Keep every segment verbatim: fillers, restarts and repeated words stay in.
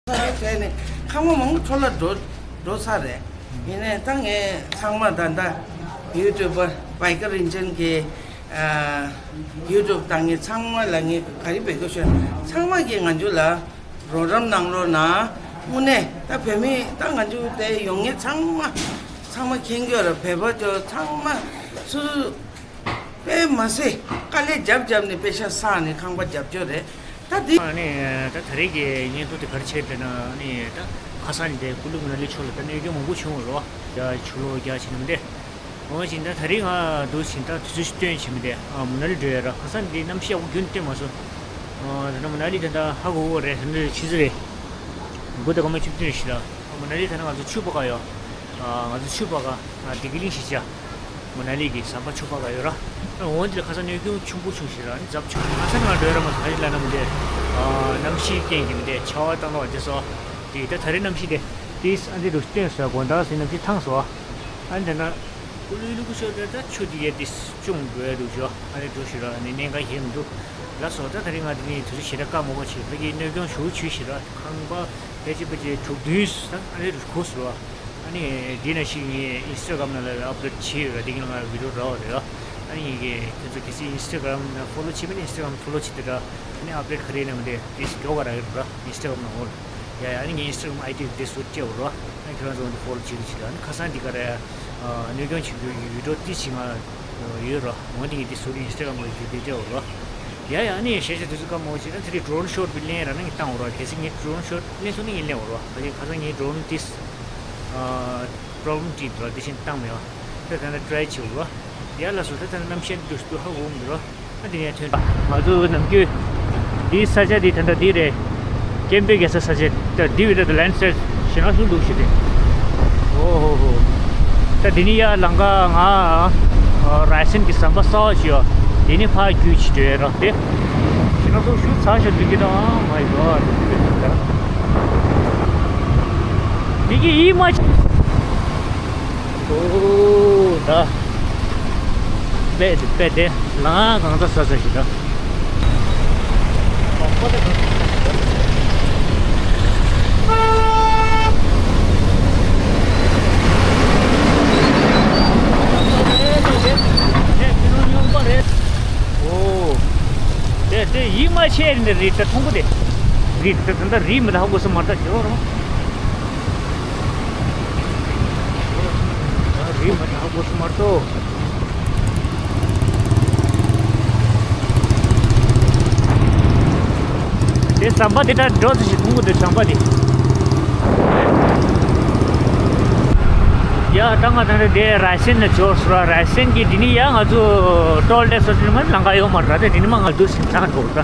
ས་ཆ་བྲལ་ནས་ཁང་པ་མང་པོ་འཕྲོ་བརླག་འགྲོ་འགྲོ་ཚར་རེད། ཡིན་ནའི་ད་ངས་ཚང་མ་ད་ལྟ་ཡུ་ཊུབ་པར་བྷའི་ཀར་རིན་ཆེན་གྱི་ཨ་ཡུ་ཊུབ་དང་ངས་ཚང་མ་ལ་ངས་ག་རེ་འབོད་སྐུལ་ཞུ། ཚང་མ་གིས་ང་ཚོ་ལ་རོགས་རམ་གནང་རོགས་གནང་། དངོས་གནས་ད་བོད་མི་ད་ང་ཚོ་དེ་ཡོང་མཁན་ཚང་མ་ཚང་མ་མཁྱེན་གྱི་ཡོད་རེད། བོད་པ་ཚོ་ཚང་མ་སུ་དཔེ་མ་སྲིད་དཀའ་ལས་རྒྱབ་རྒྱབ་ནས་པེ་ཤ་བསགས་ནས་ཁང་པ་རྒྱབ་སྐྱོར་རེད། ད་འདི། ཨ་ནི་ད་ད་རེས་ཀྱི་བརྙན་ཐུང་དེ་ག་རེ་བྱས་ཏེ་ན། ཨ་ནི་ད་ཁ་སང་ནས་དེ་ཀུ་ལུ་མ་ན་ལི་ཕྱོགས་ལ་ད་གནོད་སྐྱོན་མང་པོ་བྱུང་བ་རོ། ཡ་ཆུ་ལོག་རྒྱག་བྱས་ནས་མི་འདི། འོ་ཅིག་ད་ད་རེས་ང་འདུག་ཕྱིན་ད་དུས་ཚོད་ཅིག་བཏོན་བྱས་མི་འདི། ཨ་མ་ན་ལི་འགྲོ་ཡ་ར། ཁ་སང་འདི་གནམ་གཤིས་ཡག་པོ་རྒྱུན་བཏོན་མ་སོང་། ཨ་ད་ནི་མ་ན་ལི་ད་ད་ཧ་གོ་གོ་རེད། ད་ནི་ཆུ་ཚོད་རེད། དགུ་དང་སྐར་མ་བཅུ་བདུན་རེད་ཤི་ར། མ་ན་ལི་ད་ནི་ང་ཚོ་ཆུ་ཕོ་ཁ་ཡོད། ཨ་ང་ཚོ་ཆུ་ཕོ་ཁ་ཨ་བདེ་སྐྱིད་གླིང་གཞིས་ཆགས། མ་ན་ལི་གི་ཟམ་པ་ཆུ་ཕོ་ཁ་ཡོད་ར། འོན་ཏེ་ཁ་སང་གནོད་སྐྱོན་ཆེན་པོ་བྱུང་ཞིག་ར། ནི་ཛབ་ཆུ་ཁ་སང་ང་འགྲོ་ཡ་ར་མ་ཐག་ཡིན་ལ་ན་མི་འདི། ཨ་གནམ་གཤིས་རྐྱེན་གྱིས་མི་འདི་ཆར་པ་བཏང་ལོག་བྱས་སོ། དེ་ད་ད་རེས་གནམ་གཤིས་དེ་དེས་ཨ་འདི་རུ་བཏོན་སོ། དགོང་དག་སེ་གནམ་གཤིས་ཐང་སོ། ཨ་འདི་ན་ཀུ་ལུ་ལུ་ཀུ་ཤོར་དེ་ད་ཆུ་དེ་ཡ་དེ་ཅུང་འགྲོ་ཡ་འདུག་ཞོ། ཨ་ནི་འགྲོ་ཞིག་ར། ནི་གནད་འགག་ཡེ་མི་འདུག་ལ་སོ། ད་ད་རེས་ང་དེ་ནི་དུས་ཚོད་ཞེ་དྲག་བཀག་མ་དགོས་ཆེ། ཕ་གི་གནོད་སྐྱོན་ཞུ་ཆུ་ཞིག་ར། ཁང་པ་ཕལ་ཆེར་ཕལ་ཆེར་དྲུག་བདུན་ད་ཨ་ནི་རུ་གོ་སོ་ར། ཨ་ནི་འདི་ན་ཞིག་ངས་ཨིན་སི་ཊ་གྷ་རམ་ནང་ལ་ཨབ་ལོཌ་བྱས་ཡོད་ར། དེ་གི་ནང་ང་བི་ཌི་ཡོ་རག་པ་རེད་ར། ཨ་ནི་ངས་ཁྱོད་ཚོ་གལ་སྲིད་ཨིན་སི་ཊ་གྷ་རམ་ནང་ཕོ་ལོ་བྱས་མིན་ཨིན་སི་ཊ་གྷ་རམ་ཕོ་ལོ་བྱས་དེ་འདྲ། ཨ་ནི་ཨབ་ཌེཊ་ག་རེ་ཡིན་ནམ་དེ་དེ་མགྱོགས་ག་རག་གི་རེད་ར། ཨིན་སི་ཊ་གྷ་རམ་ནང་འོ། ཡ་ཡ། ཨ་ནི་ངས་ཨིན་སི་ཊ་གྷ་རམ་ཨའི་ཌི་དེ་བཟོ་སྤྲད་འོ་ར། ཨ་ནི་ཁྱོད་རང་ཚོ་འདི་ཕོ་ལོ་བྱེད་རོགས་བྱེད་ར། ཨ་ནི་ཁ་སང་འདི་ག་རེ་གནོད་སྐྱོན་བྱེད་རྒྱུ་ཡི་བི་ཌི་ཡོ་ཏི་ཞིག་ང་ཡོད་ར། འོ་འདི་ངས་དེ་བཟོ་རིན་ཨིན་སི་ཊ་གྷ་རམ་ལ་ཡོད་དེ་སྤྲད་འོ་ར། ཡ་ཡ། ཨ་ནི་ཤེས་བྱ་དུས་ཚོད་སྐར་མ་འོ་ཅིག་ད་དེ་རིང་ཌོ་རོན་ཤོཊ་བི་ལེན་ར་ན་ངས་བཏང་འོ་ར། གལ་སྲིད་ངས་ཌོ་རོན་ཤོཊ་ལེན་སོང་ན་ངས་ལེན་འོ་ར། ད་ཁ་སང་ངས་ཌོ་རོན་དེ་པོ་རོབ་ལེམ་འདུག་ར། དེ་བཞིན་བཏང་མེད་བ། ད་ད་ད་ཊི་རའེ་བྱེད་འོ་ར། ཡ་ལ་སོ། ད་ད་གནམ་གཤིས་འདི་འདུག་ཧ་གོ་མི་འདུག་ར། ཨ་འདི་ནས་ཐོན། ང་ཚོ་ནམ་རྒྱུན་འདིའི་ས་ཆ་འདི་ད་ལྟ་འདི་རེད། ཀེམ་པིང་རྒྱག་ས་ས་ཆ་ད་འདི་བི་ད་ད་ལེན་སི་ལའེཌ་ཞེ་ན་ཤུགས་འདུག་ཞེས་ཏེ། ཨོ་ཧོ་ཧོ། ད་འདི་ནི་ཡ་ལམ་ཁ་ང་རའི་སན་གྱི་ཟམ་པ་གསར་པ་ཞིག་ཡོད། འདི་ནི་ཕར་བརྒྱུད་ཅིག་འགྲོ་ཡ་ར་དེ། ཞེ་ན་ཤུགས་ཞུ་ཚར་ཤག་འདུག་གི་ད། ཨ་མའི་གོཌ། འདི་གི་ཡིད་མ་ཆེས། ཨོ་ད། དཔེ་དེ་དཔེ་དེ་ལ་གང་ས་ས་ས་ཞིག་ད། ཨོ། དེ་དེ་ཡིད་མ་ཆེས་ནི་རི་ད་མཐོང་གི་དེ། རི་ད་ད་ད་རི་མི་ད་ཧ་གོ་ས་མ་ད་ཇོ་རོ། རི་མ་ད་ཧ་གོ་ས་མ་ཏོ། དེ་ཟམ་པ་དེ་ད་འགྲོ་ཚེ་ཞིག་མཐོང་གི་དེ་ཟམ་པ་དེ། ཡ་ད་ང་ད་ནི་དེ་རའི་སན་ལ་འབྱོར་སོང་ར། རའི་སན་གྱི་དེ་ནི་ཡ་ང་ཚོ་ཊོལ་ཊེག་སི་སོ་ཅི་མ་ལམ་ཁ་ཡོད་མ་ར། དེ་དེ་ནི་མ་ང་འདུག་སེ་ཚང་འགྲོ་ད།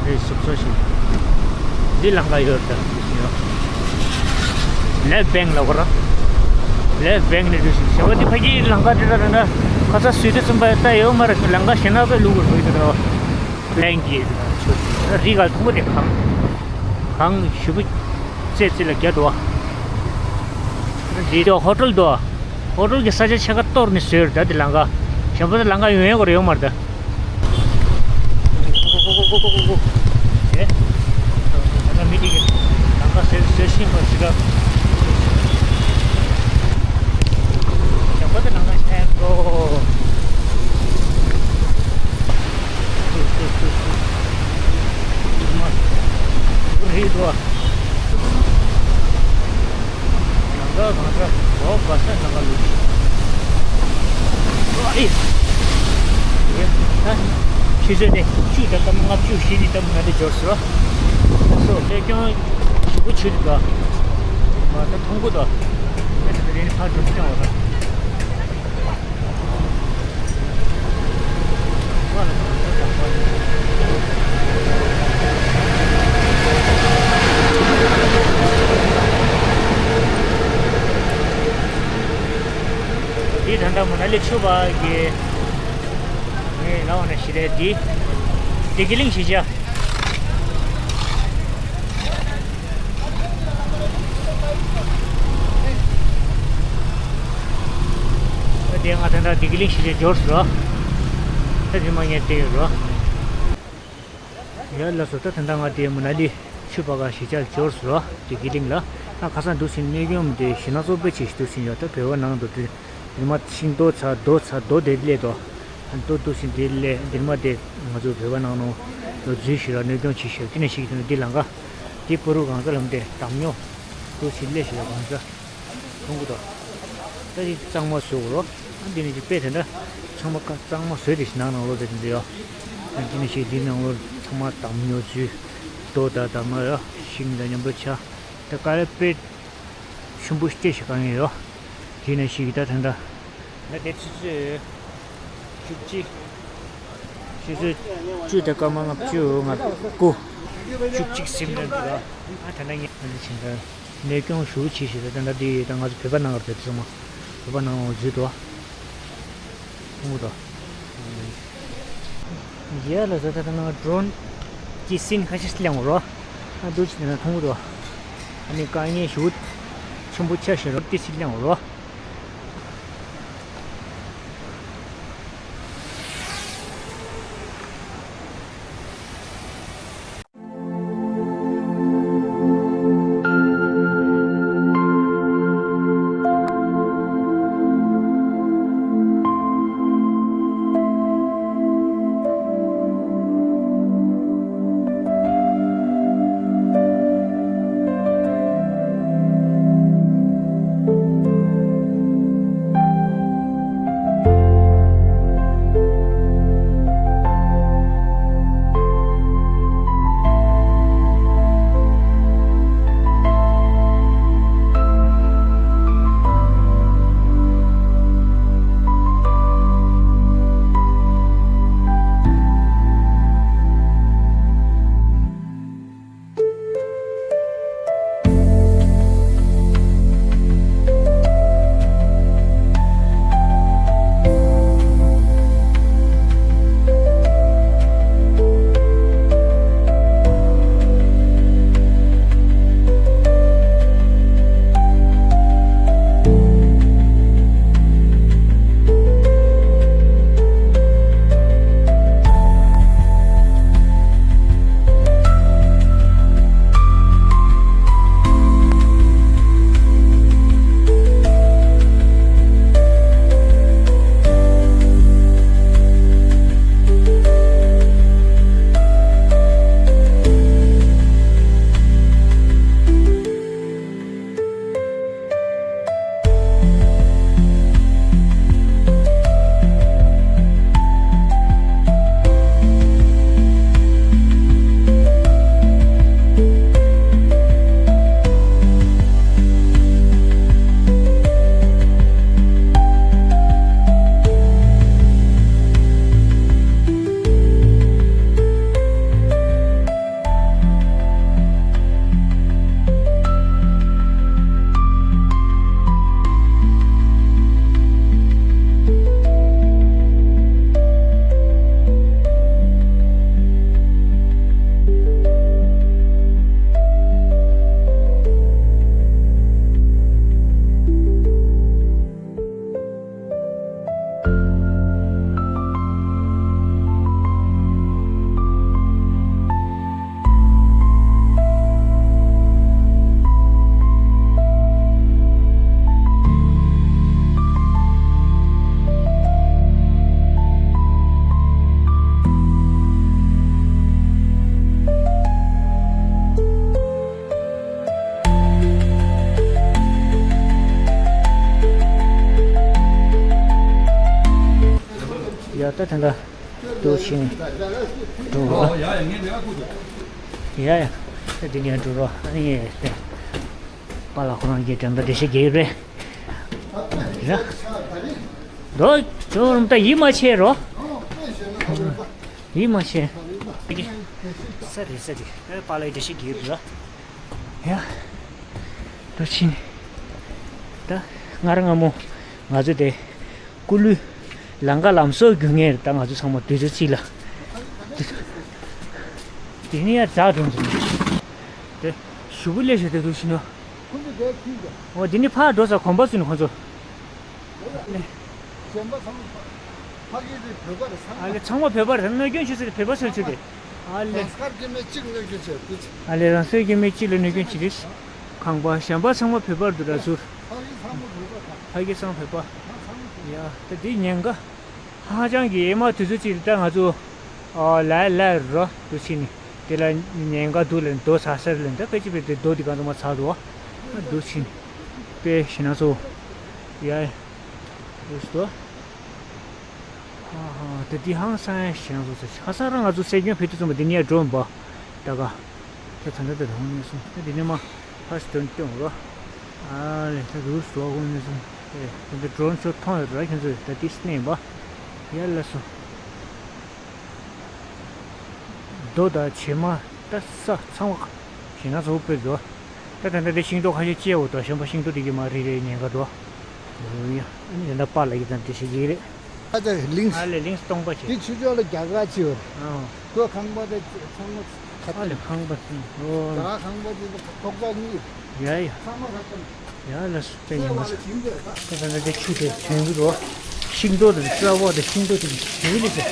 རེད་སོ་སོ་ཞིག་འདི་ལམ་ཁ་ཡོད་ད། ལེཕ་བེང་ལ་གོ་ར། ལེཕ་བེང་ནས་འགྲོ་ཞིག་བྱ་བ་འདི་ཕ་གིའི་ལམ་ཁ་འདི་ད་ད་ད་ཁ་ས་སུས་དེ་ཚུན་པ་ད་ཡོད་མ་ར། ལམ་ཁ་ཞེ་ན་པའི་ལུག་གོ་རུ་ཡོད་ད། ལན་གྱི་ཆུ་རི་ག་མཐོང་གི་རེད། གངས་གངས་ཞེ་པོ་རྩེ་རྩེ་ལ་རྒྱ་འདུག་བ། འདི་ཧོ་ཊེལ་འདུག་བ། ཧོ་ཊེལ་གྱི་ས་ཆ་ཕྱེད་ཀ་གཏོར་ནས་བཟོས་རེད་ད་འདི་ལམ་ཁ། གཞན་པ་ད་ལམ་ཁ་ཡོང་ཡ་གོ་རེ་ཡོད་མ་རེད་ད། ཨེ། ད་ལྟ་མི་དེ་གི་ལམ་ཁ་བཟོས་བཟོས་ཤིང་པ་ཞིག་ག་ཞག་པ་དེ་ནང་ན་ཤར་འགྲོ། རེད་འགྲོ། ནང་ག་གང་ས་འོ་ག་ས་ནང་ག་ལུག་ཨེ། ད་ཆུ་ཚོད་དེ་བཅུ་དང་སྐར་མ་ལྔ་བཅུ་ཞིག་ནི་ལྟ་མིན་ན་དེ་འབྱོར་སོང་། སོ་ལས་ཀྱང་ཞེ་པོ་ཆུ་འདུག་ག་མ་ད་མཐོང་གི་འདུག་ཨེ་ད་དེ་ནི་ཕར་འགྲོ་ཐུབ་ཀྱང་འོ་ད། འདི་ད་ལྟ་མ་ན་ལི་ཆུ་བར་གྱི་ངས་ལབ་པ་ན་ཞི་རེད་འདི། བདེ་སྐྱིད་གླིང་གཞིས་ཆགས། ད་དེ་ང་ད་ལྟ་བདེ་སྐྱིད་གླིང་གཞིས་ཆགས་འབྱོར་སོང་། ད་དེ་མ་ངས་བལྟས་ཡོད་རོ། ཡ་ལགས་སོ། ད་ད་ལྟ་ང་དེ་མ་ན་ལི་ ཆུ་ཕ་ག་གཞིས་ཆགས་འབྱོར་སོང་རོ། དེ་དགེ་ལྡན་ལ། ཨ་ཁ་སང་འདུག་ཟིན་གནོད་སྐྱོན་དེ་ཞེད་སྣང་ཚ་པོ་ཅིག་འདུག་ཟིན་ཡོད། ད་བོད་པ་ནང་དུ་དེ་མི་མ་ཤིང་རྡོ་ཚ་རྡོ་ཚ་རྡོ་དེ་སླེབས་དོ། ཨ་རྡོ་འདུག་ཟིན་དེ་སླེབས་འདིར་མ་དེ་ང་ཚོ་བོད་པ་ནང་ནང་ལོ་རྫུས་ཤིག་ལ་གནོད་སྐྱོན་ཆེ་ཤོས་དེ་ནས་ཤིག་དེ་ནས་འདི་ལང་ཀ་དེ་པུ་རུ་གང་ས་ལམ་དེ་དམ་ཉོ་འདུག་ཟིན་སླེབས་ཤིག་ལ་གང་ས། མཐོང་གི་འདུག་ད་ཅིག་གཙང་མ་བཟོ་དགོས་རོ། ཨ་འདི་ནས་ཅིག་དཔེ་དེ་འདྲ་ཚང་མ་ཀ་གཙང་མ་བཟོས་ཏེ་ཞིག་ནང་ནང་ལོགས་དེ་འདྲ་ཡོད། ཨ་འདི་ནས་ཞིག་འདི་ནང་ལོགས་ཚང་མ་དམ་ཉོ་ཚུལ་རྡོ་དང་དམ་ཡོད། ཤིང་དང་མཉམ་དུ་ཆ་ད་དཀའ་ལས་དཔེ་ཆེན་པོ་སྐྱེ་ཞིག་གང་ཡོད་ཡོད། འདི་ནས་ཞིག་ད་དེ་འདྲ་ད་དེ་ཆུ་ཚོད་བཅུ་གཅིག་ཆུ་ཚོད་བཅུ་དང་སྐར་མ་ལྔ་བཅུ་ང་དགུ་བཅུ་གཅིག་ཟིན་ནས་འདུག་ཨ་ད་ལྟ་ངས་ཨ་འདི་བྱེད་འདྲ། གནོད་སྐྱོན་ཞེ་པོ་ཆེ་ཞིག་རེད། ད་ལྟ་འདི་ད་ང་ཚོ་བོད་པ་ནང་ལ་བོད་པ་ཚང་མ་བོད་པ་ནང་ལ་འཛུལ་འདུག་མཐོང་གི་འདུག་ཡ་ལ་ད་ད་ད་ནང་ཌོ་རོན་གྱི་སིན་ཁ་ཤས་གླེང་བ་རོ། ཨ་འདུག་ཅིག་ད་ནང་མཐོང་གི་འདུག་ཨ་ནི་དཀའ་ངལ་ཞེ་པོ་ཆེན་པོ་ཆགས་བཞིན་རོ། ཏི་སི་གླེང་བ་རོ། ཡ་ད་ད་ད། ཏུ་ཤིང་འགྲོ་རོགས། ཡ་ཡ་ད་འདི་ནས་འགྲོ་རོགས། ཨ་ནི་པཱ་ལགས་ཁོ་རང་གིས་དྲན་པ་འགྲེལ་བཤད་རྒྱག་ཡོད་རེད། ཡ་འགྲོ་ཆུང་རུམ་ད་ཡིད་མ་ཆེས་རོགས། ཡིད་མ་ཆེས། ས་རེད་ས་རེད། པཱ་ལགས་འགྲེལ་བཤད་རྒྱག་ཡོད་རེད། ཡ། ད་ཕྱིན། ད་སྔར་སྔ་མོ་ང་ཚོ་དེ་སྐུ་ལུས་ལང་ཀ་ལམ་སྲོལ་རྒྱུན་ངེས་རེད། ད་ང་ཚོ་ཚང་མ་དུས་ཚོད་གཅིག་ལ། དེ་ནི་ཡ་ཛ་དྲུང་ཚོ་དེ་ཞུ་བུ་ལས་ཞེ་དེ་དུ་ཕྱིན་ནོ། འོ་དེ་ནི་ཕར་འགྲོ་ས་གོམ་པ་སུ་ནི་ཁོ་ཚོ། གཞན་པ་ཚང་མ་ཕ་གི་རེད། བོད་པ་རེད། ཚང་མ། ཨ་ལེ་ཚང་མ་བོད་པ་རེད། གནོད་སྐྱོན་ཆེ་ས་རེད། བོད་པ་ཚོའི་ཚུལ་དེ། ཨ་ལེ། རང་སྐར་སྐྱེ་དམན་གཅིག་གནོད་སྐྱོན་བྱས་ཏེ། ཨ་ལེ། རང་སྐར་སྐྱེ་དམན་གཅིག་ལ་གནོད་སྐྱོན་བྱེད་དེ། ཁང་པ་གཞན་པ་ཚང་མ་བོད་པར་འདུག་ར་ཟུར། ཕ་གི་ཚང་མ་བོད་པ་དང་། ཕ་གི་ཚང་བོད་པ། ཡ་ད་འདི་ཉེན་ཁ། ཧ་ཅང་གི་ཨེ་མ་དུས་ཚོད་ཅིག་ད་ང་ཚོ། ཨ་ལ་ལ་རོ་དུ་ཕྱིན་ནི། དེ་ལ་ཉེན་ཁ་འདུག་ལ་རྡོ་ཚ་སར་ལ་ད་ཕལ་ཆེར་ཕལ་ཏེ་རྡོ་འདི་གང་ཚང་མ་ཚ་འདུག་ཨ། འདུག་ཕྱིན་ནི། དཔེ་ཞེ་ན་ཚོ། ཡ། འདུག་སྟོ། ཧ་ཧ་ད་འདི་ཧང་སང་ཞེ་ན་ཚོ་ཚ་ཧ་སང་རང་ང་ཚོ་སྲོལ་རྒྱུན་བོད་དུ་བཙོང་པ་འདི་ནས་འགྲོ་འབའ། ད་ག་ད་ད་ད་ད་ཧོང་ནས་སོང་ད་འདི་ནས་མ་ཕ་སི་དོན་སྟོན་རོ། ཨ་ལེ་ད་རུ་སོ་ཧོང་ནས་སོང་། ཨེ་ད་འདི་ཌོ་རོན་ཤོ་མཐོང་ཡོད་ར་ཁྱོད་ཚོས་ད་འདི་སྣེ་འབའ། ཡ་ལ་སོ། རྡོ་དང་བྱེ་མ་ད་ས་ཚང་བ་ཞེ་ན་ཚོ་དཔེ་རོ། ད་ད་ད་དེ་ཤིང་ཏོག་ཁ་ཤས་སྐྱེ་འོ་དོ་གཞན་པ་ཤིང་ཏོག་དེ་གི་མ་རེད་རེད་ཉེན་ཁ་འགྲོ། ཡོ་ཡ། ཨ་ནི་ད་པཱ་ལགས་ཀྱིས་ད་འདི་ཞིག་གི་རེད། ཨ་ད་ལིང་ཨ་ལེ་ལིང་སྟོང་པ་ཆེ། དེ་ཆུ་ལྕོག་ལ་རྒྱ་གར་ཆེ་བར། ཨོ། ཁོ་ཁང་པ་དེ་ཚང་མ་ཁ་ཨ་ལེ་ཁང་པ་ཨོ། ད་ཁང་པ་དེ་ཐོག་པ་གཉིས། ཡ་ཡ། ཚང་མ་ཁ་ཏོན། ཡ་ལ་སུ་ཏན་ཡིན་མ་ས། ད་ད་ད་ཆུ་དེ་དོན་གི་རོ། ཤིང་ཏོག་དེ་རྩ་བ་དེ་ཤིང་ཏོག་དེ་དོན་གི་ལི་ཟེར།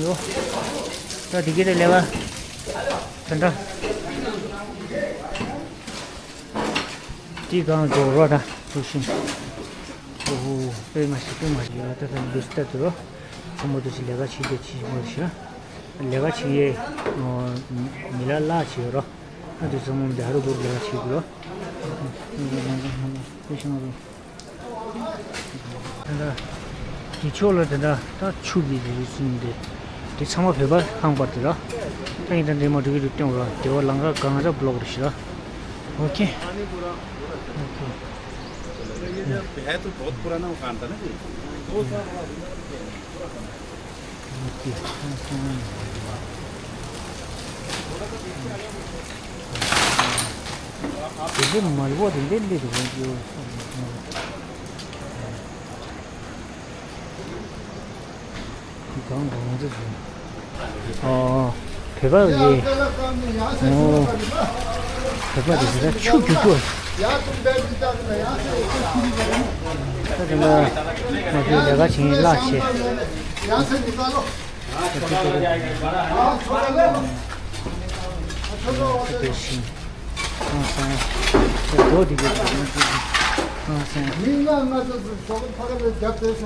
ཡོ། ད་དེ་གི་དེ་ལས་བ། ད་ད། དེ་གང་འགྲོ་རོ་ད་དུ་ཤིང་། ཨོ་ཧོ་དཔེ་མ་ཤི་དཔེ་མ་ཤི་ཡ་ད་ད་འདུ་སྟ་དུ་རོ། ཚང་མ་དུ་ཞིག་ལས་ཀ་བྱེད་དེ་ཆི་མོ་ཤི། ལས་ཀ་བྱེད་ཡས། མི་ལ་ལ་བྱེད་རོ། ཨ་དུ་ཚང་མ་འདི་ཧ་རུ་བུར་ལས་ཀ་བྱེད་དུ་རོ། དཔེ་ཤི་མ་རོ། དེ་ཕྱོགས་ལ་དེ་འདྲ་ད་ཆུ་གི་རི་སུམ་དེ། དེ་ཚང་མ་བོད་པ་ཁང་པ་དེ་ར། ད་ཡིན་ད་འདི་མ་འགྲོ་གི་འདུག་སྟོན་ར་དེ་བ་ལང་ཀ་གང་ར་བློག་རེ་ཞིག་ར། ཨོ་ཁེ། ཨོ་ཁེ། है तो बहुत पुराना मकान था ना जी। དེ་ཚོ་མལ་པོ་དེ་འདྲ་སླེབས་འདུག་གོ། གང་གང་ཚོ་བྱུང་། ཨོ། བོད་པ་གི། ཨོ། བོད་པ་དེ་ཚོ་ཆུ་རྒྱུག་རྒྱུག་ད་དེ་ལ་ང་ཚོའི་ལས་ཀ་བྱེད་མཁན་གླ་བྱེད། ད་དེ་བཞིན། ཨང་སང་། ད་རྡོ་དེ་གའི་ད་ང་ཚོ་ཨང་སང་། མི་ལྔ་ལྔ་ཚོ་ཚོ་ཚོ་ཕ་ག་ལ་རྒྱབ་བསྡད་ཤག་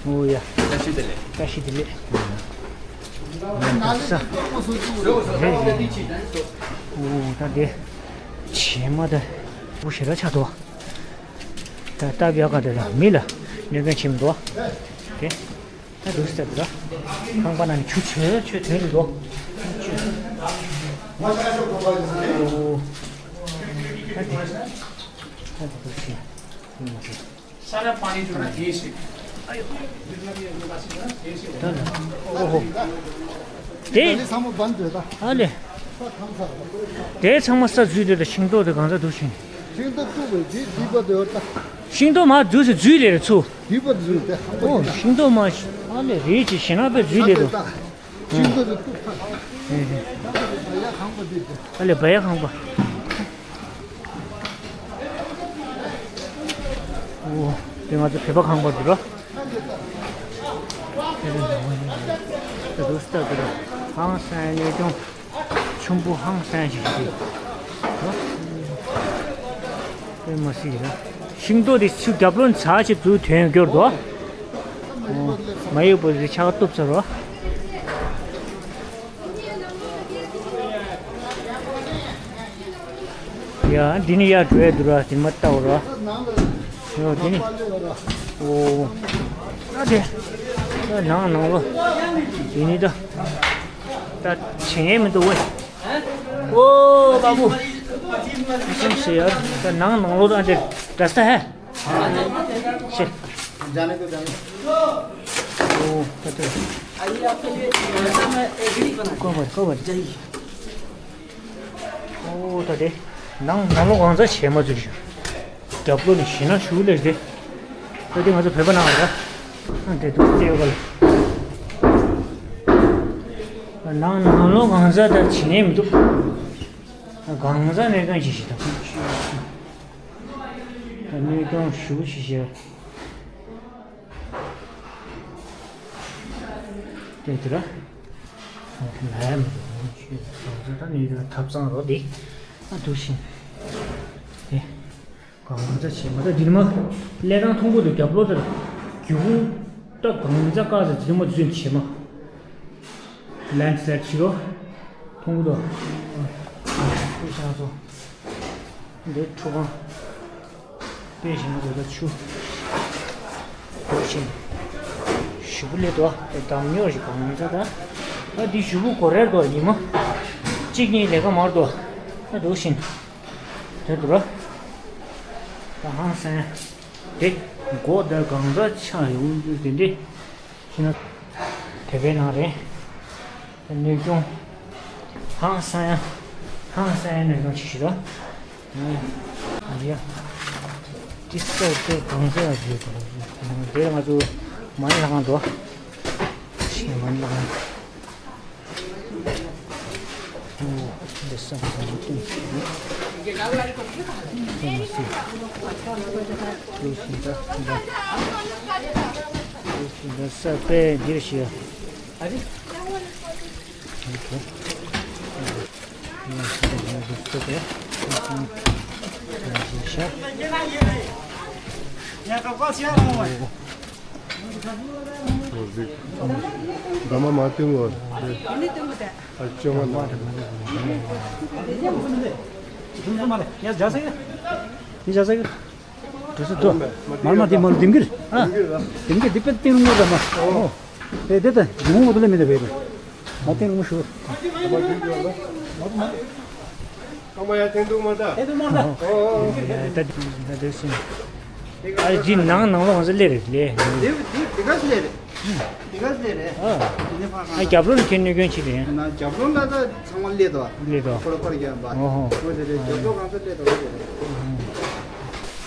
ཨོ་ཡ། བཀྲ་ཤིས་བདེ་ལེགས། ཡ་ད་ས། རེད་རེད། ཨོ་ད་དེ། བྱེ་མ་ད། འུ་ཞེ་ར་ཆགས་འདུག་ད་ལྟ་བ་ག་དེ་ལ་མི་ལ་གནོད་སྐྱོན་བྱེད་མི་འདུག་དེ། ད་འདུག་ཟེར་འདུག་ཁང་པ་ནང་ནས་ཆུ་ཆོད་ཆོད་དོན་རེད་འདུག་ཨོ། ད་དེ། ད་དེ་འདུག་ཟེར། ཡིན་མ་ཟེར། सारा पानी जो है ना, यहीं से। जितना भी है, लोग आते हैं ना, यहीं से होता है। ད་ལ། ཨོ་ཧོ། དེ། ཚང་མ་བན་འདོད་ད། ཨ་ལེ། དེ་ཚང་མ་ས་འཛུལ་དེ་དང་ཤིང་ཏོག་དེ་གང་ས་འདུག་ཤིང་། ཤིང་ཏོག་བཙུགས་པའི་དེ་སྡིག་པ་དེ་བ་ད། ཤིང་ཏོག་མ་འཛུལ་ཟེར་འཛུལ་ལེ་རེ་ཚུ། སྡིག་པ་འཛུལ་དེ་ཧམ་པ་ཨོ་དེ་ཤིང་ཏོག་མ་ཨ་ལེ་རེད་ཅེས་ཞེ་ན་པའི་འཛུལ་ལེ་རུ། ཤིང་ཏོག་དེ་བཙུགས་ཐག་ཨེ་ཧེ། ད་དེ་བ་ཡ་ཧམ་པ་དེ་དེ། ཨ་ལེ་བ་ཡ་ཧམ་པ། ཨོ། དེ་ང་ཚོ་བོད་པ་ཁང་པ་འདུག་ར། དེ་རིང་འདུག་ཡིན། དེ་རུ་སྟག་གི་ར། ཧང་སང་ནས་ཀྱང་ཆུན་པོ་ཧང་སང་ཞིག་རེད། དེ་མ་སྲིད་ར། ཤིང་ཏོག་དེ་ཆུ་རྒྱབ་ལོན་ཚ་ཞིག་ཚུར་ཐོན་འགྱུར་དོ། ཨོ། མ་ཡོད་པ་རེད་ཆག་གཏུབ་ཚར་རོ། ཡ། འདི་ནི་ཡར་འགྲོ་ཡ་འདུག་ར། དེ་མ་ལྟ་བ་ར། ཡ། འདི་ནི། ཨོ། ཨ་དེ། ཡ། ནང་ནང་ལོ། འདི་ནི་ད། ད་བྱེད་ངེས་མི་འདུག་ཝེ། ཨོ་པ་པུ། སེམས་ཤེས་ཡ། ད་ནང་ནང་ལོ་ད་འདི་འདྲ་ས་ཧེ། ཤེས། जाने दो, जाने दो। ཨོ། ད་ད། अभी आपके लिए थोड़ा सा मैं एग्री बना को बार को बार जाइए। ཨོ་ད་དེ། ནང་ནང་ལོགས་གང་ཚ་བྱེ་མ་འཛུལ་ཞིང་། རྒྱབ་ལོགས་ནས་ཞེ་ན་ཞུགས་ལས་དེ། ད་དེ་ང་ཚོ་བོད་པ་ནང་ལ། ཨ་དེ་འདུག་སྟེ་ཡོད་ག་ལ། ནང་ནང་ལོགས་གང་ཚ་ད་བྱེ་ནས་མི་འདུག་གང་ཚ་གནས་སྟངས་ཞིག་ཞིག་དང་། གནས་སྟངས་ཞུགས་ཞིག་ཞིག་དེ་དེ་ར། ལས་མི་འདུག་ཆུ་གང་ཚ་ད་ནི་ཐབ་ཚང་རོ་དེ། ཨ་འདུག་ཤིང་། དེ། གང་ཚ་ཆེ་མ་ད་འདིར་མ། ལས་རང་མཐོང་གོ་དུ་རྒྱབ་ལོ་དེར། རྒྱུ་གུ། ད་གང་ཚ་དཀར་ཚ་འདིར་མ་འཛུན་ཆེ་མ། ལན་སེར་ཆེ་རོ། མཐོང་གོ་དུ། ཆུ་ཤང་སོ། འདི་ཁྲུ་གང་། དཔེ་ཞིག་ན་དེ་ལ་ཆུ། དེ་བཞིན། ཞུ་བུ་ལེ་དོ། དེ་དམ་ཉོར་ཞིག་གང་ཚ་ད། ཨ་འདི་ཞུ་བུ་གོ་རེར་དོ་ཉི་མ། གཅིག་གཉིས་ལས་ཀ་མར་དོ། ཨ་དེ་བཞིན། དེ་དུ་ར། ད་ཧང་སང་། དེ། མགོ་དེ་གང་ཚ་ཆ་ཡོང་དུས་དེ་འདྲི། ཤི་ན། དེ་པའི་ནང་རེད། ནུས་ཀྱང་། ཧང་སང་ཡ། ཧང་སང་ཡ་ནུས་ཀྱང་ཆི་ཞིག་ར། ཨ་ཡ། ཏི་སོ་ཏི་གང་ཟེར་ཡ་ཟེར་དང་། དེ་ང་ཚོ་མ་ཎི་ལྷ་ཁང་དུ། ཤི་མ་ཎི་ལྷ་ཁང་། ཨོ། འདི་ས་ཁང་དུ་སྟོན་ཞིག་རེད། ཨེ་མ་སི། ཏུ་ཤིན་ཏ་ཏུ་ཤིན་ཏ་ས་པེ་འདིར་ཤི་ཡ། འདམ་མ་མ་བཏུང་བར། ཨ་ཅོ་མ་ན། འདི་བྱ་ས་གི། འགྲོ་ས་དོ། མར་མ་དེ་མར་ལྡིང་གིར། ཨ། ལྡིང་གིར་དེ་པད་ཏིང་རུང་བར་མ། ཨོ། དེ་དེ་ད་ཇུང་བོ་དེ་ལ་མི་འདུག་བས། མ་ཏིང་རུང་ཞུ། ཀ་མ་ཡ་ཏིང་དུ་མ་ད། ཏིང་དུ་མ་ད། ཨོ། ད་ད་དེ་སིན། ཨ་ཇི་ནང་ནང་ལོགས་ལ་ལེ་རེད་ལེ། དེ་དེ་དེ་ག་ལེ་རེད། དེ་ག་ལེ་རེད། ཨ། དེ་ནས་ཕར་ཨ་རྒྱབ་ལོགས་ལ་ཁྱེད་གནོད་སྐྱོན་ཆེ་རེད། ན་རྒྱབ་ལོགས་ལ་ད། ཚང་མ་སླེབས་འདུག་སླེབས་འདུག་ཁོ་ལ་ཁོ་ལ་རྒྱབ་པ། ཨོ་ཧོ། ཁོ་དེ་རེད། རྒྱབ་ལོགས་གང་ས་སླེབས་འདུག་དེ་རེད།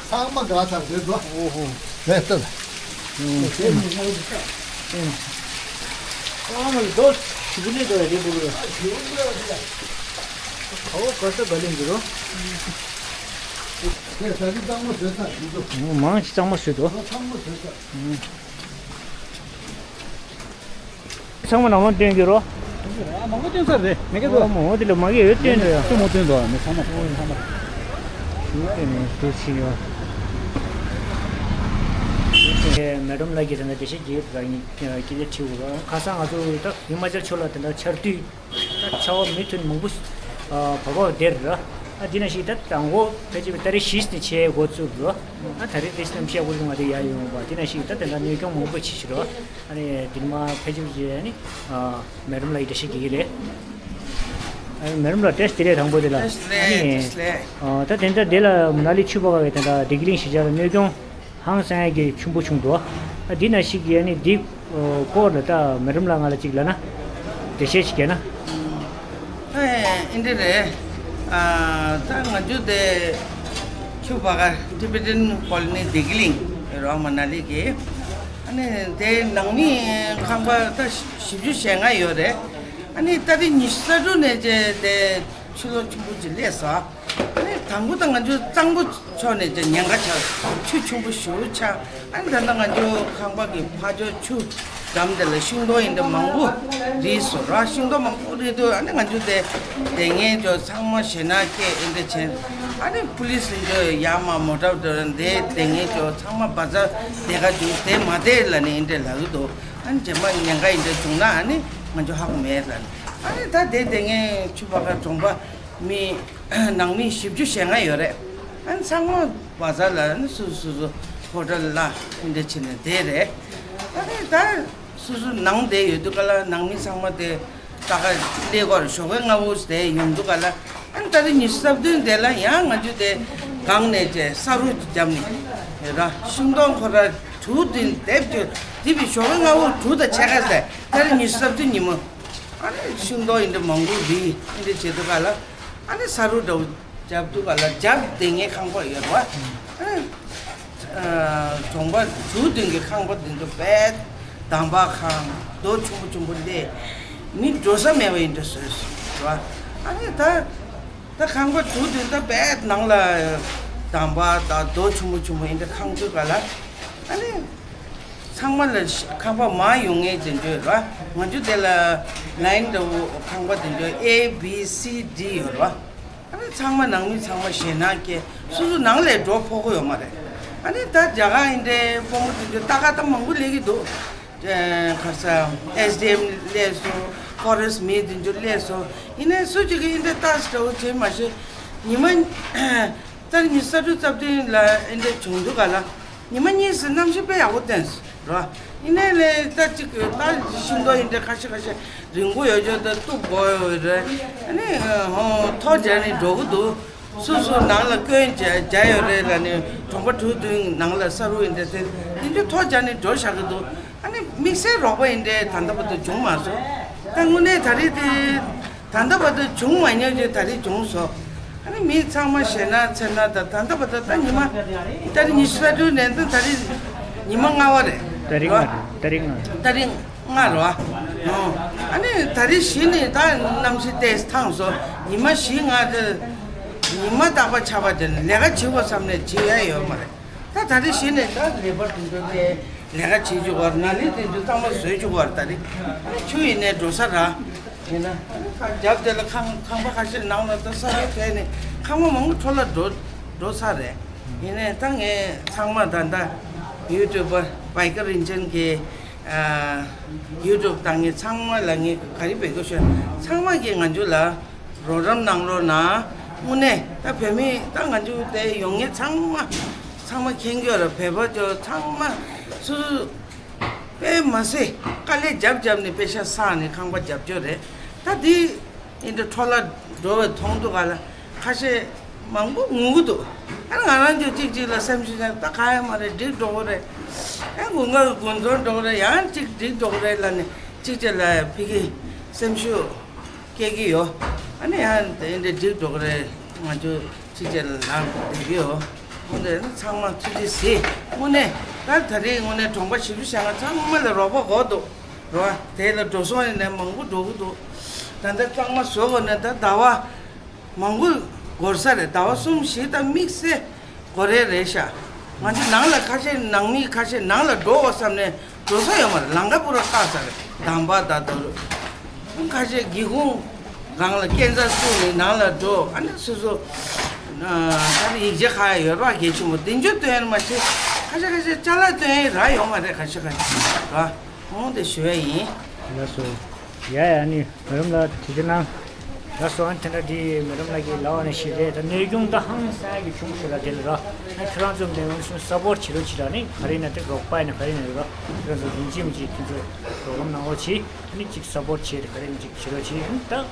ཚང་མ་དགའ་ཚར་འདུག་དོ། ཨོ་ཧོ། རེད་ལྟ་ལ། ཨོ་ཧོ། ཚང་མ་རྡོ་ཞིག་སླེབས་འདུག་རེད་འདུག་རེད། ཨོ་ག་ས་ག་ལེན་འདུག་རོ། དེ་ས་ཆ་གཙང་མ་བཟོས་ཚར་འདུག་མང་ཆེ་གཙང་མ་བཟོས་འདུག་གཙང་མ་བཟོས་ཚར། ཚང་མ་ནང་ལོགས་སྟོན་གྱི་རོ། ཨ་མང་པོ་སྟོན་ཚར་རེད། མེ་ཀ་ཨོ་ཚོ། མོ་འོ་དེ་ལ་མ་གི་འོད་སྟོན་འདྲ་ཡ། ཚང་མ་སྟོན་འདུག་མི་ཚང་མ་ཚང་མ། ཨེ་ནས་འདུག་ཕྱིན་ཡོད། མེ་ཌམ་ལགས་ཀྱིས་དེ་འདྲ་འགྲེལ་བཤད་རྒྱག་ཡོད་པ་ངས་སྐྱིད་ལེ་ཁྲིད་འོ། ཁ་སང་ང་ཚོ་ད་ཧི་མ་ཅལ་ཕྱོགས་ལ་དེ་འདྲ་ཆར་དུས། ད་ཆར་པ་མུ་མཐུད་མང་པོ་ཨ་བབས་པ་དེར་ར། ཨ་འདི་ན་ཞིག་ད་དང་པོ་ཕལ་ཆེར་ཏ་རིག་བཞི་ནས་བྱས་འགོ་བཙུགས་རོ། ཨ་ད་རེས་དེ་སྣམ་ཤ་བོ་ང་དེ་ཡ་ཡོང་བ་འདི་ན་ཞིག་ད་དེ་འདྲ་གནོད་སྐྱོན་མང་པོ་ཆེ་ཞིག་རོ། ཨ་ནི་འདི་མ་ཕལ་ཆེར་བྱས་ཨ་ནི་ཨ་མེ་ཌམ་ལགས་ཀྱིས་འགྲེལ་བཤད་རྒྱག་གི་རེད། ཨ་མེ་ཌམ་ལགས་བཀྲ་ཤིས་བདེ་ལེགས་དང་པོ་དེ་ལ། བཀྲ་ཤིས་བདེ་ལེགས། ཨ་ནི་བཀྲ་ཤིས་བདེ་ལེགས། ཨ་ད་དེ་འདྲ་དེ་ལ་མ་ན་ལི་ཆུ་ཕག་བའི་དེ་འདྲ་བདེ་སྐྱིད་གླིང་གཞིས་ཆགས་ལ་གནོད་སྐྱོན། ཧང་སང་ཡ་གི་ཆེན་པོ་བྱུང་འདུག་ཨ་འདི་ན་ཞིག་ཡ་ནི་འདི་སྐོར་ལ་ད་མེ་ཌམ་ལགས་ང་ལ་ཅིག་ལབ་ན། འགྲེལ་བཤད་ཅིག་བརྒྱབ་ན། ཨེ་འདི་རེད། ཨ་ད་ང་ཚོ་དེ་ཆུ་ཕག་ཊི་བེ་ཊན་ཀོ་ལོ་ནི་བདེ་སྐྱིད་གླིང་རོ་མ་ན་ལི་གི། ཨ་ནི་དེ་ནང་མི་ཁང་པ་ད་བཞི་བཅུ་ཞེ་ལྔ་ཡོད་རེད། ཨ་ནི་ཏ་རིག་ཉི་ཤུ་རྩ་དྲུག་ནས་བྱས་དེ་ཆུ་ལོག་ཆེན་པོ་ཅིག་སླེབས་སོང་། ཨ་ནི་དང་པོ་ད་ང་ཚོ་གཙང་པོ་ཕྱོགས་ནས་ཀྱང་ཉེན་ཁ་ཆགས། ཆུ་ཆེན་པོ་ཞེ་པོ་ཆགས། ཨ་ནི་ད་ལྟ་ང་ཚོ་ཁང་པ་གི་ཕར་ཕྱོགས་ཆུ་འགྲམ་དེ་ལ་ཤིང་སྡོང་ཡིན་འདྲ་མང་པོ་རིལ་སོང་ར། ཤིང་སྡོང་མང་པོ་རིལ་དུས་ཨ་ནི་ང་ཚོ་དེ་དེ་ངས་ཚོ་ཚང་མ་ཞེད་སྣང་སྐྱེས་ཨེ་འདྲ་བྱས། ཨ་ནི་པུ་ལི་སི་ཡིན་འདྲ་ཡར་མར་མོ་ཊ་དེ་དེ་དེ་ངས་ཚོ་ཚང་མ་བ་ཛར་དེ་ག་བྱུང་དེ་མ་བསྡད་ལབ་ནས་ཨེ་འདྲ་ལབ་ཀྱི་འདུག་ཨ་ནི་རྗེས་མ་ཉེན་ཁ་ཡིན་འདྲ་བྱུང་ན་ཨ་ནི་ང་ཚོ་ཧ་གོ་མེད་ལབ་ནས། ཨ་ནི་ད་དེ་དེ་ངས་ཆུ་ཕག་གྲོང་པ་མི་ནང་མི་བཞི་བཅུ་ཞེ་ལྔ་ཡོད་རེད། ཨ་ནི་ཚང་མ་བ་ཛར་ལ་ཨ་ནི་སོ་སོ་སོ་སོ་ཧོ་ཊལ་ལ་ཨེ་འདྲ་བྱས་ནས་བསྡད་རེད། ཨ་ནི་ད་སོ་སོ་ནང་བསྡད་ཡོད་དུས་ག་ལ་ནང་མི་ཚང་མ་དེ་ད་ག་སླེབས་སྐོར་ཞོགས་པའི་སྔ་པོ་བསྡད་ཡོང་དུས་ག་ལ་ཨ་ནི་ཏ་རིག་ཉི་ཤུ་རྩ་བདུན་དེ་ལ་ཡང་ང་ཚོ་དེ་སྒང་ནས་བྱས་ས་རུ་བརྒྱབ་ནས་ར་ཤིང་སྡོང་ཁོ་ར་དྲུག་བདུན་དེབ་ཀྱི་དེ་བི་ཞོགས་པའི་སྔ་པོ་དྲུག་དང་ཕྱེད་ཀ་ཟེར་ཏ་རིག་ཉི་ཤུ་རྩ་བདུན་ཉིན་མོ། ཨ་ནི་ཤིང་སྡོང་ཡིན་འདྲ་མང་པོ་རིལ་ཨེ་འདྲ་བྱེད་དུས་ག་ལ། ཨ་ནི་ས་རུ་འདྲ་བོ་བརྒྱབ་དུས་ག་ལ་རྒྱབ་དེ་ངའི་ཁང་པ་ཡོད་རེད་བ། ཨ་ནི་གྲོང་པ་དྲུག་བདུན་གྱི་ཁང་པ་དེ་ཚོ་དཔེ་དམ་པ་ཁང་རྡོ་ཆུང་པོ་ཆུང་པོ་སླེབས། མི་འགྲོ་ས་མེད་པ་ཡིན་འདྲ་བཟོས་སོང་རེད་བ། ཨ་ནི་ད་ད་ཁང་པ་དྲུག་བདུན་ད་དཔེ་ནང་ལ་དམ་པ་དང་རྡོ་ཆུང་པོ་ཆུང་པོ་ཡིན་འདྲ་ཁང་དུས་ག་ལ། ཨ་ནི། ཚང་མ་ལ་ཤ- ཁང་པ་མང་ཡོང་ངེས་དེ་འདྲ་ཡོད་ར། ང་ཚོ་དེ་ལ་ལའིན་འདྲ་བོ་ཁང་པ་དེ་འདྲ་A B C D ཡོད་ར། ཨ་ནི་ཚང་མ་ནང་མི་ཚང་མ་ཞེད་སྣང་སྐྱེ། སོ་སོ་ནང་ལས་འགྲོ་ཕོད་ཀྱི་ཡོད་མ་རེད། ཨ་ནི་ད་རྒྱ་གར་ཡིན་འདྲའི་སྤོ་མོ་དེ་ཚོ་ལྟ་ག་ད་མང་པོ་སླེབས་ཀྱི་འདུག་ཨེ་ག་ས་S D M སླེབས་སོང་། ཕོ་རེ་སི་ཊི་མི་དེ་ཚོ་སླེབས་སོང་། ཡིན་ནའི་སུ་གཅིག་གིས་ཨིན་འདྲའི་ལྟ་ཞིག་འདྲ་བོ་བྱེད་མ་ཤེས། ཉི་མ་ཏ་རིག་ཉི་ཤུ་རྩ་དྲུག་རྩ་བདུན་ལ་ཨིན་འདྲའི་བྱུང་འདུག་ག་ལ། ཉི་མ་གཉིས་སུ་གནམ་གཤིས་དཔེ་ཡག་པོ་བསྟན་སོང་ར། ཡིན་ནའི་ལས་ད་ཅིག་ད་ཤིང་ཏོག་ཡིན་འདྲ་ཁ་ཤས་ཁ་ཤས་རིང་པོ་ཡོད་ཆོག་ད་གཏུབ་དགོས་ཡོད་རེད། ཨ་ནི་ཧོ་ཐོ་རྒྱག་ནས་འགྲོ་གི་འདུག་སོ་སོ་ནང་ལ་སྐྱོན་བརྒྱབ་བརྒྱབ་ཡོད་རེད་ལ་ནི་གྲོང་པ་དྲུག་བདུན་ནང་ལ་ས་རུ་ཡིན་འདྲ་དེ་དེ་འདྲ་ཐོ་རྒྱག་ནས་འགྲོ་བཞག་གི་འདུག་ཨ་ནི་དམིགས་བསལ་རོགས་པ་ཡིན་འདྲ་ད་ལྟ་བར་དུ་བྱུང་མ་སོང་། ད་དངོས་གནས་ད་རེས་དེ། ད་ལྟ་བར་དུ་བྱུང་མ་མྱོང་རྒྱུ་ད་རེས་བྱུང་སོང་། ཨ་ནི་མི་ཚང་མ་ཞེད་སྣང་འཚེར་སྣང་དང་ད་ལྟ་བར་དུ་ད་ཉི་མ་ཏ་རིག་ཉི་ཤུ་རྩ་དྲུག་ནས་ད་ད་རེས་ཉི་མ་ལྔ་པ་རེད། ཏ་རིག་ལྔ་རེད། ཏ་རིག་ལྔ། ཏ་རིག་ལྔ་རེད་བ། ཨོ། ཨ་ནི་ད་རེས་བཞི་ནས་ད་གནམ་གཤིས་ཏོག་ཙམ་ཐང་སོང་། ཉི་མ་བཞི་ལྔ་དེ་ཉི་མ་རྟག་པར་ཆར་པ་དེ་ནས་ལས་ཀ་བྱེད་དགོས་བསམ་ནས་བྱེད་ཡ་ཡོད་མ་རེད། ད་ད་རེས་གཞི་ནས་ད་ལས་པར་དུ་འགྲོ་ཏེ་ལས་ཀ་བྱེད་བཅུག་པར་ན་ལས་དེ་འདྲ་གཙང་མ་བཟོས་བཅུག་པར་ད་རེས་ཆུ་ཡིན་ནས་འགྲོ་ས་ར། ཡིན་ན་རྒྱབ་དེ་ལ་ཁང་ཁང་པ་ཁ་ཤས་ནང་ལ་ད་ས་ར་ཐལ་ནས་ཁང་པ་མང་པོ་འཕྲོ་བརླག་འགྲོ་འགྲོ་ས་རེད། ཡིན་ནས་ད་ངས་ཚང་མ་ད་ད་ཡུ་ཊུབ་པར་བྷའི་ཀ་རིན་ཆེན་གྱི་ཡུ་ཊུབ་དང་ངས་ཚང་མ་ལ་ངས་ག་རེ་འབད་དགོས་ཤོད་ཚང་མ་གིས་ང་ཚོ་ལ། རོགས་རམ་གནང་རོགས་གནང་། དངོས་གནས་ད་བོད་མི་ད་ང་ཚོ་དེ་ཡོང་མཁན་ཚང་མ་ཚང་མ་མཁྱེན་གྱི་ཡོད་རེད། བོད་པ་ཚོ་ཚང་མ་སུ་དཔེ་མ་སྲིད་དཀའ་ལས་རྒྱབ་རྒྱབ་ནས་པེ་ཤ་བསགས་ནས་ཁང་པ་རྒྱབ་སྐྱོར་རེད། ད་འདི་ཡིན་དུས་འཕྲོ་བརླག་འགྲོ་བའི་མཐོང་ཐུབ་ག་ལ་ཁ་ཤས་མང་པོ་ངུ་གི་འདུག་ཨ་ང་རང་ཚོ་གཅིག་གཅིག་ལ་སེམས་ཤུགས་ཀྱང་ད་ག་ཡང་མ་རེད། འགྲིག་འགྲོ་གི་རེད། ཨ་དགུན་ཁ་དགུན་ཚོང་འགྲོ་གི་རེད། ཡང་གཅིག་འགྲིག་འགྲོ་གི་རེད་ལབ་ནས་གཅིག་གཅིག་ལ་ཕ་གི་སེམས་ཤུགས། སྐྱེ་གི་ཡོད། ཨ་ནི་ཡང་དེ་འདྲ་འགྲིག་འགྲོ་གི་རེད། ང་ཚོ་ཕྱི་རྒྱལ་ལ་ལངས་བསྡད་ཀྱི་ཡོད། འོ་འདི་ནི་ཚང་མ་ཐུགས་རྗེ་གཟིགས། དངོས་གནས་ད་ད་རེས་དངོས་གནས་གྲོང་པ་བཞི་བཅུ་ཞེ་ལྔ་ཚང་མ་ལ་རོགས་པ་དགོས་འདུག་རོ། དེ་ལ་འགྲོ་སོང་ཡིན་ནའི་མང་པོ་འགྲོ་གི་འདུག་ད་ལྟ་གཙང་མ་བཟོ་དགོས་ན་ད་ཟླ་བ་མང་པོ་འགོར་ས་རེད། ཟླ་བ་གསུམ་བཞི་ད་དམིགས་བསལ་འགོར་ཡས་རེད་ཤག་ང་ཚོ་ནང་ལ་ཁ་ཤས་ནང་མི་ཁ་ཤས་ནང་ལ་འགྲོ་དགོས་བསམ་ནས་འགྲོ་ས་ཡོད་མ་རེད། ལམ་ཁ་པུ་ར་བཀག་ཚར་རེད། དམ་པ་ད་དོ་ཁ་ཤས་སྒེའུ་ཁུང་སྒང་ལ་སྐས་འཛེག་བཙུགས་ནས་ནང་ལ་འགྲོ། ཨ་ནི་སོ་སོ་ད་ནི་ཡིག་ཆ་ཁག་ཡོད་ར་གལ་ཆེན་པོ་དེ་ཚོ་སྟོན་ཡ་མ་བྱེད། ཁ་ཤས་ཁ་ཤས་ཅ་ལག་སྟོན་ཡ་རག་ཡོད་མ་རེད། ཁ་ཤས་ཁ་ཤས་ར་འོང་དེ་ཞུ་ཡ་ཡིན། ལགས་སོ། ཡ་ཡ་ནི། མི་རབས་ལགས་ཐུགས་རྗེ་གནང་། ལགས་སོ། ཨ་ནི་དེ་འདྲ་འདི་མི་རབས་ལགས་ཀྱིས་ལབ་པ་ནང་བཞིན་རེད། ད་གནོད་སྐྱོན་ད་ཧང་སང་གི་བྱུང་ཞིག་ལ་དེ་ལ་ར། ཨ་ཁྱོད་རང་ཚོ་འདི་ང་ཚོ་སབ་པོར་བྱེད་རོགས་བྱེད་ར། ནི་ག་རེ་ཡིན་ན་དེ་རོགས་པ་ཡིན་ན་ག་རེ་ཡིན་ན་ར། ཁྱོད་རང་ཚོ་ཡིན་གཅིག་མིན་གཅིག་ཁྱོད་ཚོ་རོགས་རམ་གནང་རོགས་བྱེད། ཨ་ནི་གཅིག་སབ་པོར་བྱེད། དེ་ག་རེ་ཡིན་གཅིག་བྱེད་རོགས་བྱེད། ཨ་ནི་ད་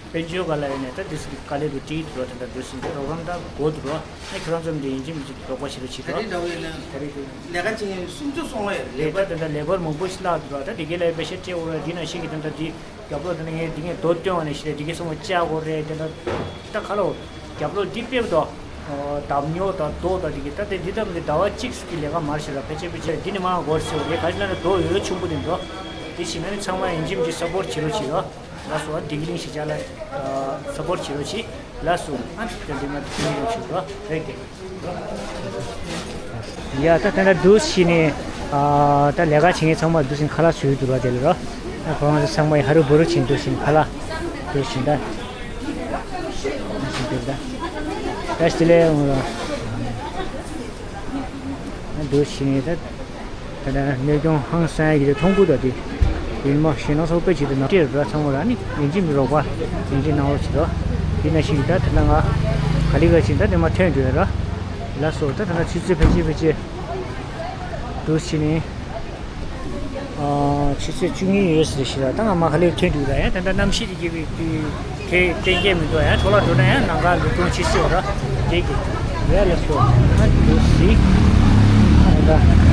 དཔལ་འབྱོར་ག་ལ་ཡིན་ན་ད་འདི་སུ་གི་དཀའ་ལས་དུ་དཀྲིག་འདུག་ར། དེ་འདྲ་འདུག་ཟིན་དུས་རོགས་རམ་ད་དགོས་འདུག་ར། ཨ་ཁྱོད་རང་ཚོ་འདི་ཡིན་གཅིག་མིན་གཅིག་རོགས་པ་བྱེད་རོགས་བྱེད་དོ། ད་རེས་འདྲ་བོ་ཡིན་ན་ད་རེས་འདུག་ལས་ཀ་བྱེད་མཁན་སུམ་ཅུ་སོང་བ་ཡོད་རེད། ལས་ཀ་དེ་འདྲ་ལེ་བར་མང་པོ་ཞིག་བརླག་འདུག་ར། ད་དེ་གའི་ལ་པེ་ཤ་སྤྲད་འོ་ར། འདི་ནང་བཞིན་གྱི་དེ་འདྲ་འདི་རྒྱབ་ལོགས་དེ་ནས་ངས་འདི་ངས་རྡོ་སྟོན་བ་ནས་ཞིག་རེད། འདི་གའི་སོང་བ་བཅག་དགོས་རེད། དེ་འདྲ་ད་ཁ་ལོ་རྒྱབ་ལོགས་འདི་ཕེབས་དོ། འདམ་ཉོ་དང་རྡོ་དང་འདི་གའི་ད་དེ་འདི་ལྟ་བུ་འདི་ཟླ་བ་གཅིག་གི་ལས་ཀ་མར་ཞིག་ར། ཕལ་ཆེར་ཕལ་ཆེར་འདི་ནས་མར་འགོར་སྲིད་པ་རེད། ག་ཅི་ལབ་ན་རྡོ་འོ་ཆུང་པོ་དེ་འདྲ་འདི་བྱས་ན་ནི་ཚང་མ་ཡིན་གཅིག་མིན་གཅིག་སབ་པོར་བྱེད་རོགས་བྱེད་རོགས། ལགས་སོ། ཨ་བདེ་སྐྱིད་གླིང་གཞིས་ཆགས་ལ་སབ་པོར་བྱེད་རོགས་གྱིས། ལགས་སོ། ཨ་དེ་འདི་མ་དེ་ཡོང་ཆོག་རོགས་རེད་དེ། ཡ་ད་ད་ད་འདུག་བྱས་ནས་ཨ་ད་ལས་ཀ་བྱེད་མཁན་ཚང་མ་འདུག་བྱས་ནས་ཁ་ལག་བཟོས་འདུག་ར། དེ་ལ་རོ། ཨ་ཁོ་རང་ཚོ་ཚང་མ་ཡི་ཧ་རུ་བུ་རུ་བྱས་འདུག་བྱས་ནས་ཁ་ལག་འདུག་བྱས་ད་བྱས་འདུག་ད། ད་ཞི་ལེ་འོང་ར། འདུག་བྱས་ནས་ད། ད་ལྟ་གནོད་སྐྱོན་ཧང་སང་ཡ་གི་དེ་མཐོང་གི་འདུག་དེ་ཡིན་མ་ཞེད་སྣང་ཚ་པོ་དཔེ་ཅིག་འདུག་ན་སྤྲེལ་ར་ཚང་མ་ར་ནི་ཡིན་གཅིག་མིན་རོགས་པ་ཡིན་གཅིག་གནང་རོགས་བྱེད་དོ། དེ་ན་ཞིག་ད་དེ་ན་ང་ག་ལི་ག་ཅིག་ད་དེ་མ་ཐོན་འགྲོ་ཡ་ར། ལགས་སོ། ད་དེ་ན་ཆུ་ཚོད་ཕལ་ཆེར་ཕལ་ཆེར་འདུག་བྱས་ནས་ཆུ་ཚོད་བཅུ་གཉིས་ཡོད་ཟེར་ཞིག་ར། ད་ང་མ་ག་ལེར་ཐོན་འགྲོ་ཡ་ར། ཡ་ད་ད་གནམ་གཤིས་དེ་གི་དེ་གཏན་འཁེལ་མི་འདུག་ཡ། འཕྲོ་བརླག་འགྲོ་ན་ཡ་ནང་ག་ལུག་སྟོང་ཆེ་ཤོས་ར་དེ་གི་ཡ། ལགས་སོ། ཨ་འདུག་སི་ཨ་ད་